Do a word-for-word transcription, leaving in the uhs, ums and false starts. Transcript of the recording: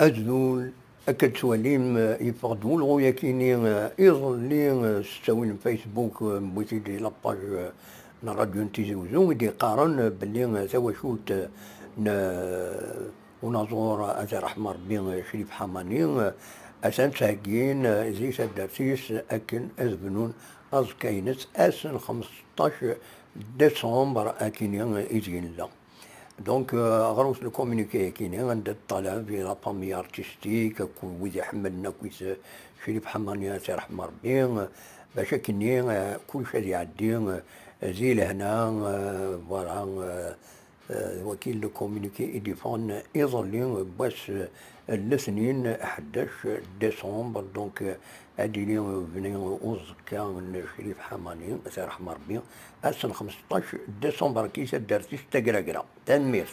Azul, akka d-twalim, eh, yeffeɣ-d wulɣu-yakini, eh, iḍelli, eh, s ttawil n Facebook, eh, wwit-id di la page, eh, n Rradyu n Tizi Uzzu, i d-yeqqaren, eh, belli, eh, tawacult, eh, n, eh, unaẓur, eh, ad t-yerḥem Rebbi, eh, Crif Ḥamani, eh, atan ttheggin, eh, di taddart-is akken ad bnun aẓekka-ines ass n xmesṭac décembre akini, eh, i d-yella. Donc, euh, ɣer-wet le communiqué-akini, anda ṭṭalab i la famille artistique, akk wid iḥemmlen akk-is Crif Ḥamani, ad t-yerḥem Rebbi, bac akkenni, euh, kullec ad iɛeddi, euh, di lehna, euh, voilà, euh, euh, waki le communiqué i d-iffɣen iḍelli, wass, euh, letnin, ḥdac décembre, donc, euh, ad d-yili ubni uẓekka n Crif Ḥamani, ad t-yerḥem Rebbi, ass n xmesṭac décembre, ki taddart-is Tagragra. Tanemmirt.